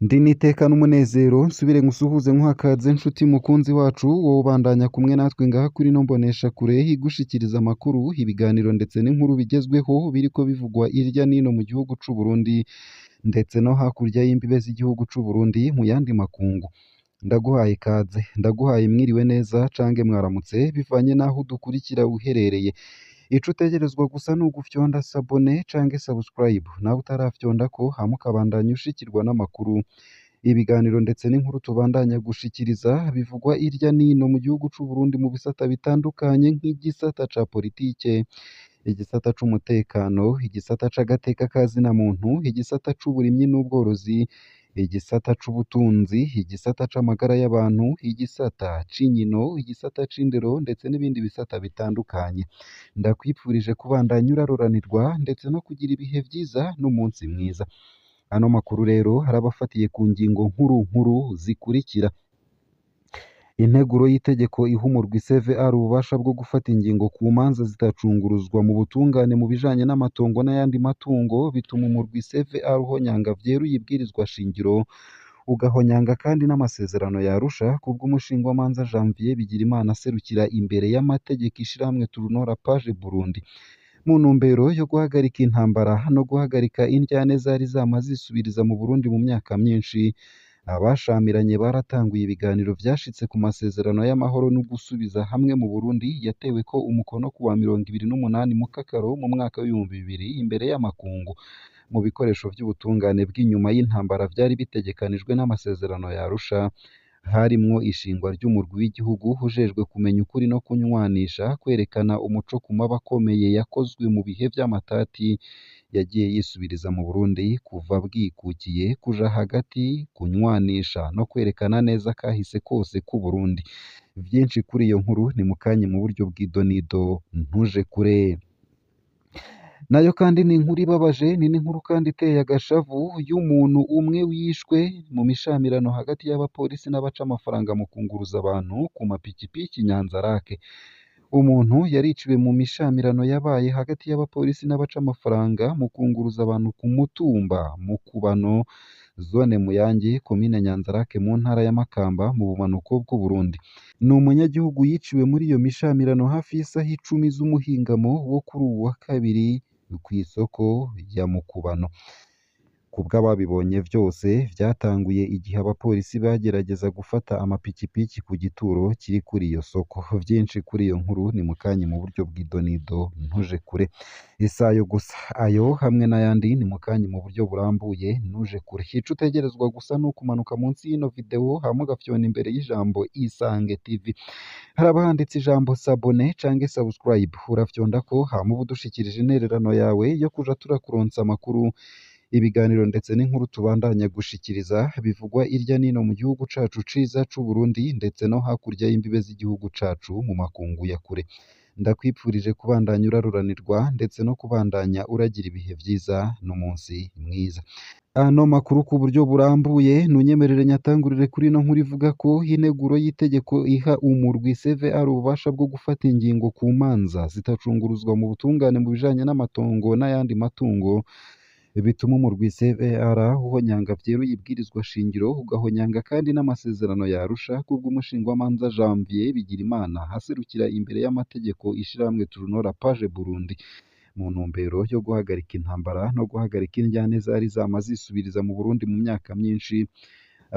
Ndi n'iteka n'umunezero nsubire nkusuhuze nkuhakaze nshuti mukunzi wacu wowe ubandanya kumwe natwe ngaha kuri ino mboneshakure igushikiriza amakuru, ibiganiro ndetse n'inkuru bigezweho biriko bivugwa irya nino mu gihugu c'u Burundi ndetse no hakurya y'imbibe z'igihugu c'u Burundi mu yandi makungu. Ndaguhaye ikaze, ndaguhaye mwiriwe neza cange mwaramutse bivanye n'aho udukurikira uherereye. Ico utegerezwa gusa ni ugufyonda sabone cange subscribe, nawe utarafyondako hama ukabandanya ushikirwa n'amakuru, ibiganiro ndetse n'inkuru tubandanya gushikiriza bivugwa irya nino mu gihugu c'u Burundi mu bisata bitandukanye nk'igisata ca politike, igisata c'umutekano, igisata c'agateka ka zina muntu, igisata c'uburimyi n'ubworozi, igisata c'ubutunzi, igisata c'amagara y'abantu, igisata c'inkino, igisata c'indero ndetse n'ibindi bisata bitandukanye. Ndakwipfurije kubandanya uraroranirwa ndetse no kugira ibihe vyiza n'umunsi mwiza. Ano makuru rero arabafatiye ku ngingo nkuru nkuru zikurikira: Integuro y'itegeko iha umurwi CVR ububasha bwo gufata ingingo ku manza zitacunguruzwa mu butungane mu bijanye n'amatongo n'ayandi matungo bituma umurwi CVR uhonyanga vyeruye ibwirizwa shingiro, ugahonyanga kandi n'amasezerano ya Arusha kubw'umushingwamanza Janvier Bigirimana aserukira imbere y'amategeko ishirahamwe Tournora Page Burundi. Mu ntumbero yo guhagarika intambara no guhagarika indyane zari zama zisubiriza mu Burundi mu myaka myinshi, abashamiranye baratanguye ibiganiro vyashitse ku masezerano y'amahoro no gusubiza hamwe mu Burundi yateweko umukono kuwa 28 Mukakaro mu mwaka w'2000 imbere y'amakungu. Mu bikoresho vy'ubutungane bw'inyuma y'intambara vyari bitegekanijwe n'amasezerano ya Arusha, harimwo ishingwa ry'umurwi w'igihugu ujejwe kumenya ukuri no kunywanisha, kwerekana umuco ku mabi akomeye yakozwe mu bihe vy'amatati yagiye yisubiriza mu Burundi kuva bwikukiye, kuja hagati, kunywanisha no kwerekana neza kahise kose k'u Burundi. Vyinshi kuri iyo nkuru ni mukanya mu buryo bw'idonido, ntuje kure. Nayo kandi ni inkuru ibabaje, ni n'inkuru kandi iteye agashavu y'umuntu umwe wishwe mu mishamirano hagati y'abapolisi n'abaca amafaranga mu kunguruza abantu ku mapikipiki i Nyanza-Lac. Umuntu yariciwe mu mishamirano yabaye hagati y'abapolisi n'abaca amafaranga mu kunguruza abantu ku Mutumba Mukubano, zone Muyange, komine Nyanza-Lac mu ntara ya Makamba mu bumanuko bw'Uburundi. Ni umunyagihugu yiciwe muri iyo mishamirano hafi y'isaha 10 z'umuhingamo wo kuri uwu wa kabiri kw'isoko ya Mukubano. Kubw'ababibonye vyose, vyatanguye igihe abapolisi bagerageza gufata amapikipiki ku gituro kiri kuri iyo soko. Vyinshi kuri iyo nkuru ni mukanya mu buryo bw'idonido, ntuje kure. Isayo gusa, ayo hamwe n'ayandi ni mukanya mu buryo burambuye, ntuje kure. Ico utegerezwa gusa ni ukumanuka munsi y'ino video hama ugafyona imbere y'ijambo Isange TV. Haraba handitse ijambo sabone cange subscribe, urafyondako hama uba udushikirije intererano yawe yo kuja turakuronsa amakuru, ibiganiro ndetse n'inkuru tubandanya gushikiriza bivugwa irya nino mu gihugu cacu ciza c'u Burundi ndetse no hakurya y'imbibe z'igihugu cacu mu makungu ya kure. Ndakwipfurije kubandanya uraruranirwa ndetse no kubandanya uragira ibihe vyiza n'umunsi mwiza. Ano makuru ku buryo burambuye ntunyemerere nyatangurire kuri ino nkuru ivuga ko integuro y'itegeko iha umurwi CVR ububasha bwo gufata ingingo ku manza zitacunguruzwa mu butungane mu bijanye n'amatongo n'ayandi matungo bituma umurwi CVR uhonyanga vyeruye ibwirizwa shingiro, ugahonyanga kandi n'amasezerano ya Arusha kubw'umushingwamanza Janvier Bigirimana aserukira imbere y'amategeko ishirahamwe Tournora Page Burundi. Mu ntumbero yo guhagarika intambara no guhagarika indyane zari zama zisubiriza mu Burundi mu myaka myinshi,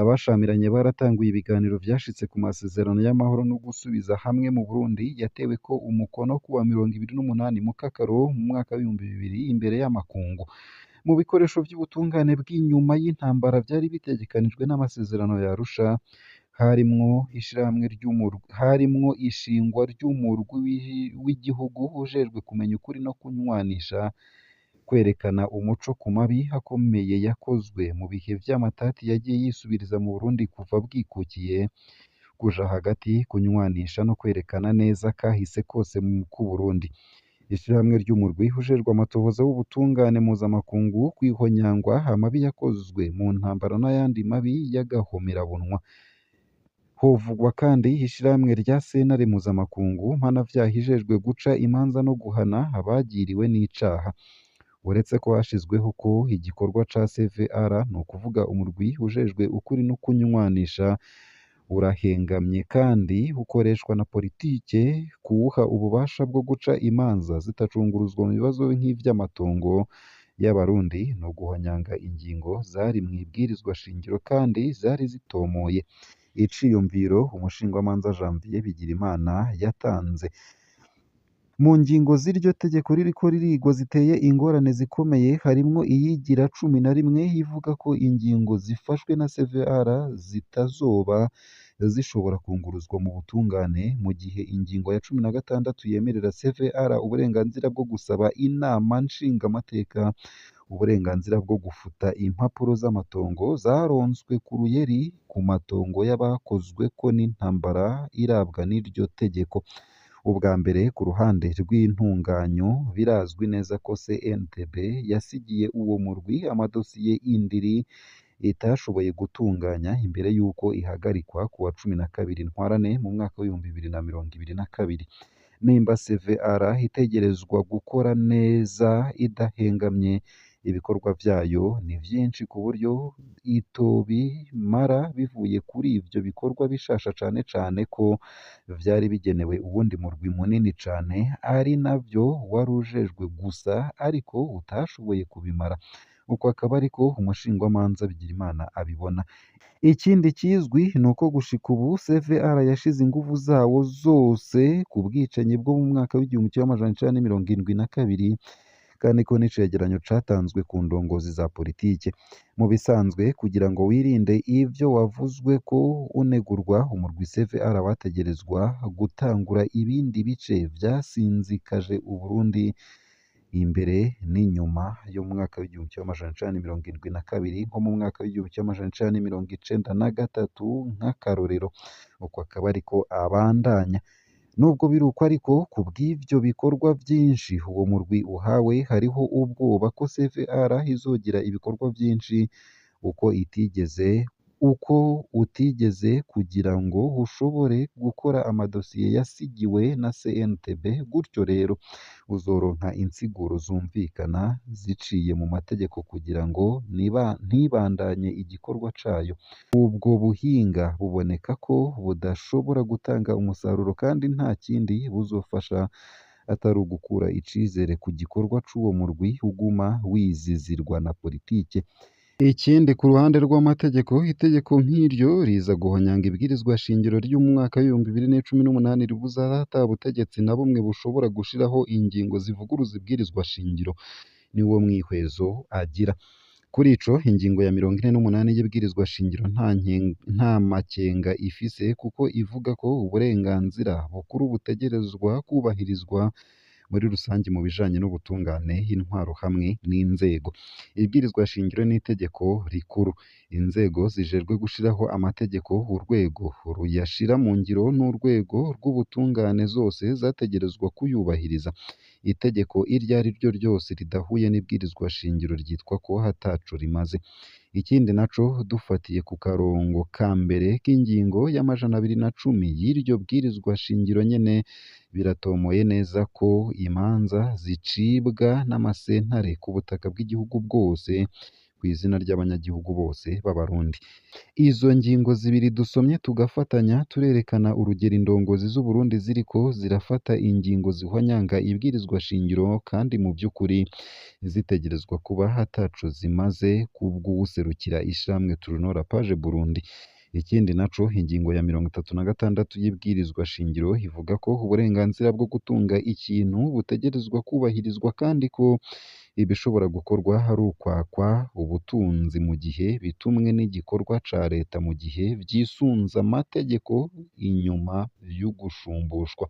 abashamiranye baratanguye ibiganiro vyashitse ku masezerano y'amahoro no gusubiza hamwe mu Burundi yateweko umukono kuwa 28 Mukakaro mu mwaka w'2000 imbere y'amakungu. Mu bikoresho vy'ubutungane bw'inyuma y'intambara vyari bitegekanijwe n'amasezerano ya Arusha, harimwo ishirahamwe ry'umurwi, harimwo ishingwa ry'umurwi w'igihugu ujejwe kumenya ukuri no kunywanisha, kwerekana umuco ku mabi akomeye yakozwe mu bihe vy'amatati yagiye yisubiriza mu Burundi kuva bwikukiye, kuja hagati, kunywanisha no kwerekana neza kahise kose k'Uburundi. Ishirahamwe ry'umurwi ujejwe amatohoza w'ubutungane mpuzamakungu kwihonyangwa amabi yakozwe mu ntambara n'ayandi mabi y'agahomerabunwa. Hovugwa kandi ishirahamwe rya sentare mpuzamakungu mpanavyaha ijejwe guca imanza no guhana abagiriwe n'icaha. Uretse ko hashizweho ko igikorwa ca CVR, ni ukuvuga umurwi ujejwe ukuri no kunywanisha, urahengamye kandi ukoreshwa na politike kuwuha ububasha bwo guca imanza zitacunguruzwa mu bibazo nk'ivy'amatongo y'Abarundi no guhonyanga ingingo zari mw'ibwirizwa shingiro kandi zari zitomoye. Iciyumviro umushingwamanza Janvier Bigirimana yatanze mu ngingo z'iryo tegeko ririko ririgwa ziteye ingorane zikomeye, harimwo iyigira 11 ivuga ko ingingo zifashwe na CVR zitazoba zishobora kunguruzwa mu butungane, mu gihe ingingo ya 16 yemerera CVR uburenganzira bwo gusaba inama nshingamateka uburenganzira bwo gufuta impapuro z'amatongo zaronswe ku ruyeri ku matongo y'abakozweko n'intambara irabwa n'iryo tegeko. Ubwa mbere, ku ruhande rw'intunganyo, birazwi neza ko CNTB yasigiye uwo murwi amadosiye indiri itashoboye gutunganya imbere y'uko ihagarikwa ku wa 12 Ntwarante mu mwaka w'2022. Nimba CVR itegerezwa gukora neza idahengamye, ibikorwa vyayo ni vyinshi ku buryo itobimara bivuye kuri ivyo bikorwa bishasha, cane cane ko vyari bigenewe uwundi murwi munini cane ari navyo wari ujejwe gusa ariko utashoboye kubimara. Uko akaba ariko umushingwamanza Bigirimana abibona. Ikindi kizwi ni uko gushika ubu CVR yashize inguvu zawo zose ku bwicanyi bwo mu mwaka w'1972, kandi ko n'icegeranyo catanzwe ku ndongozi za politike. Mu bisanzwe, kugira ngo wirinde ivyo wavuzwe ko unegurwa, umurwi CVR wategerezwa gutangura ibindi bice vyasinzikaje Uburundi imbere n'inyuma yo mu mwaka w'1972, nko mu mwaka w'1993 nk'akarorero. Uko akaba ariko abandanya. Nubwo biri uko ariko, ku bw'ivyo bikorwa vyinshi uwo murwi uhawe, hariho ubwoba ko CVR izogira ibikorwa vyinshi uko itigeze uko utigeze kugira ngo ushobore gukora amadosiye yasigiwe na CNTB. Gutyo rero uzoronka insiguro zumvikana ziciye mu mategeko kugira ngo ntibandanye igikorwa cayo. Ubwo buhinga buboneka ko budashobora gutanga umusaruro kandi nta kindi buzofasha atari ugukura icizere ku gikorwa c'uwo murwi uguma wizizirwa na politike. Ikindi, ku ruhande rw'amategeko, itegeko nk'iryo riza guhonyanga ibwirizwa shingiro ry'umwaka w'2018 ribuza ata butegetsi na bumwe bushobora gushiraho ingingo zivuguruza ibwirizwa shingiro. Niwo mwihwezo agira. Kuri ico, ingingo ya 48 y'ibwirizwa shingiro nta makenga ifise, kuko ivuga ko uburenganzira bukuru butegerezwa kubahirizwa muri rusange mu bijanye n'ubutungane, intwaro hamwe n'inzego. Ibwirizwa shingiro n'itegeko rikuru. Inzego zijejwe gushiraho amategeko, urwego ruyashira mu ngiro n'urwego rw'ubutungane zose zategerezwa kuyubahiriza. Itegeko iryo ari ryo ryose ridahuye n'ibwirizwa shingiro ryitwa ko ataco rimaze. Ikindi naco, dufatiye ku karongo ka mbere k'ingingo y'210 y'iryo bwirizwa shingiro nyene, biratomoye neza ko imanza zicibwa n'amasentare ku butaka bw'igihugu bwose kw'izina ry'abanyagihugu bose b'Abarundi. Izo ngingo zibiri dusomye tugafatanya turerekana urugero indongozi z'Uburundi ziriko zirafata ingingo zihonyanga ibwirizwa shingiro kandi mu vy'ukuri zitegerezwa kuba ataco zimaze kubw'uwuserukira ishirahamwe Tournons la page Burundi. Ikindi naco, ingingo ya 36 y'ibwirizwa shingiro ivuga ko uburenganzira bwo gutunga ikintu butegerezwa kubahirizwa kandi ko ibishobora gukorwa ari ukwakwa ubutunzi mu gihe bitumwe n'igikorwa ca leta mu gihe vyisunze amategeko inyuma y'ugushumbushwa.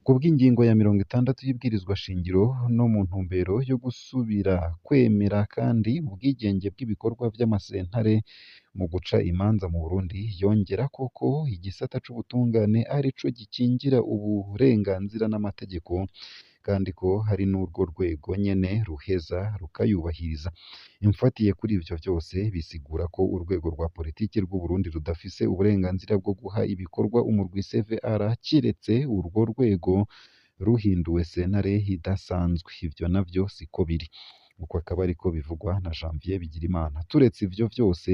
Kubw'ingingo ya 60 y'ibwirizwa shingiro no mu ntumbero yo gusubira kwemera kandi ubwigenge bw'ibikorwa vy'amasentare, mu guca imanza mu Burundi, yongerako ko igisata c'ubutungane arico gikingira uburenganzira n'amategeko, kandi ko hari n'urwo rwego nyene ruheza rukayubahiriza. Mfatiye kuri ivyo vyose, bisigura ko urwego rwa politiki rw'u Burundi rudafise uburenganzira bwo guha ibikorwa umurwi CVR kiretse urwo rwego ruhinduwe sentare idasanzwe. Ivyo navyo siko biri. Uko akaba ariko bivugwa na Janvier Bigirimana. Turetse ivyo vyose,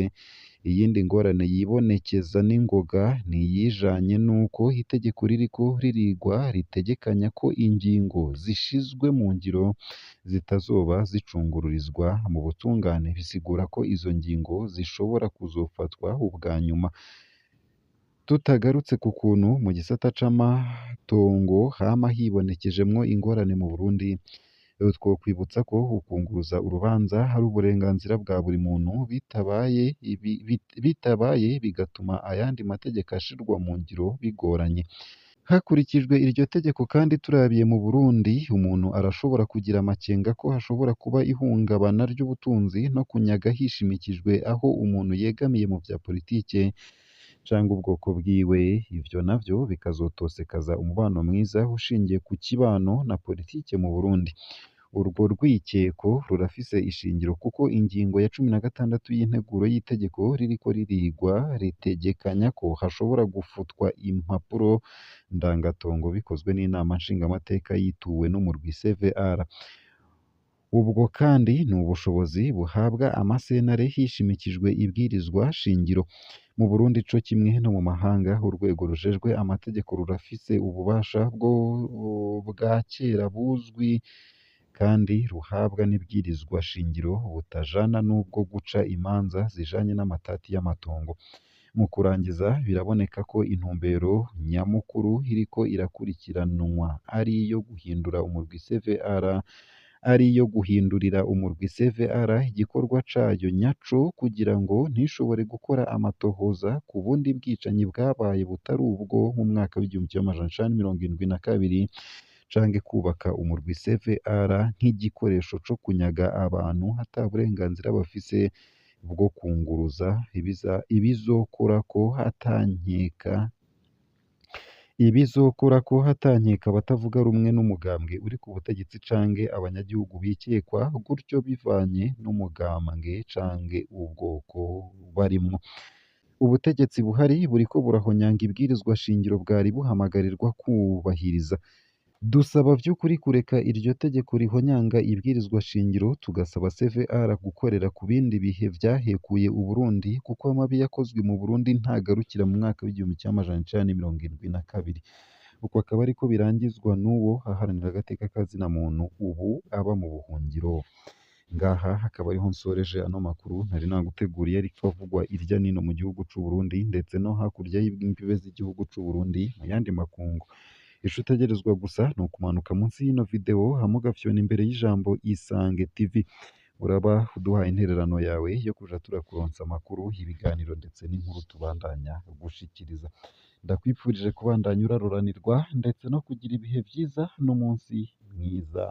iyindi ngorane yibonekeza n'ingoga ni iyijanye n'uko itegeko ririko ririgwa ritegekanya ko ingingo zishizwe mu ngiro zitazoba zicungururizwa mu butungane, bisigura ko izo ngingo zishobora kuzofatwa ubwa nyuma. Tutagarutse ku kuntu mu gisata c'amatongo hama hibonekejemwo ingorane mu Burundi, twokwibutsa ko ukunguruza urubanza ari uburenganzira bwa buri muntu, bitabaye bigatuma ayandi mategeko ashirwa mu ngiro bigoranye. Hakurikijwe iryo tegeko kandi, turabiye mu Burundi, umuntu arashobora kugira amakenga ko hashobora kuba ihungabana ry'ubutunzi no kunyaga hishimikijwe aho umuntu yegamiye mu vya politike canke ubwoko bwiwe, ivyo navyo bikazotosekaza umubano mwiza ushingiye ku kibano na politike mu Burundi. Urwo rwikeko rurafise ishingiro kuko ingingo ya 16 y'integuro y'itegeko ririko ririgwa ritegekanya ko hashobora gufutwa impapuro ndangatongo bikozwe n'inama nshingamateka yituwe n'umurwi CVR. Ubwo kandi ni ubushobozi buhabwa amasentare hishimikijwe ibwirizwa shingiro. Mu Burundi co kimwe no mu mahanga, urwego rujejwe amategeko rurafise ububasha bwo bwa kera buzwi kandi ruhabwa n'ibwirizwa shingiro butajana n'ubwo guca imanza zijanye n'amatati y'amatongo. Mu kurangiza, biraboneka ko intumbero nyamukuru iriko irakurikiranwa ari iyo guhindura umurwi CVR, ari iyo guhindurira umurwi CVR igikorwa cayo nyaco kugira ngo ntishobore gukora amatohoza ku bundi bwicanyi bwabaye butari ubwo mu mwaka w'1972, canke kubaka umurwi CVR nk'igikoresho co kunyaga abantu ata burenganzira bafise bwo kunguruza ibizokorako atankeka abatavuga rumwe n'umugambwe uri ku butegetsi canke abanyagihugu bikekwa gutyo bivanye n'umugambwe canke ubwoko barimwo. Ubutegetsi buhari buriko burahonyanga ibwirizwa shingiro bwari buhamagarirwa kubahiriza. Dusaba vy'ukuri kureka iryo tegeko rihonyanga ibwirizwa shingiro, tugasaba CVR gukorera ku bindi bihe vyahekuye Uburundi, kuko amabi yakozwe mu Burundi ntagarukira mu mwaka w'1972. Uko akaba ariko birangizwa n'uwo aharanira agateka ka zina muntu ubu aba mu buhungiro. Ngaha hakaba ariho nsoreje ano makuru nari naguteguriye ariko avugwa irya nino mu gihugu c'u Burundi ndetse no hakurya y'imbibe z'igihugu c'u Burundi mu yandi makungu. Ico utegerezwa gusa ni ukumanuka munsi y'ino video hama ugafyona imbere y'ijambo Isange TV. Uraba uduhaye intererano yawe yo kuja turakuronsa amakuru, ibiganiro ndetse n'inkuru tubandanya gushikiriza. Ndakwifurije kubandanya uraroranirwa ndetse no kugira ibihe vyiza n'umunsi mwiza.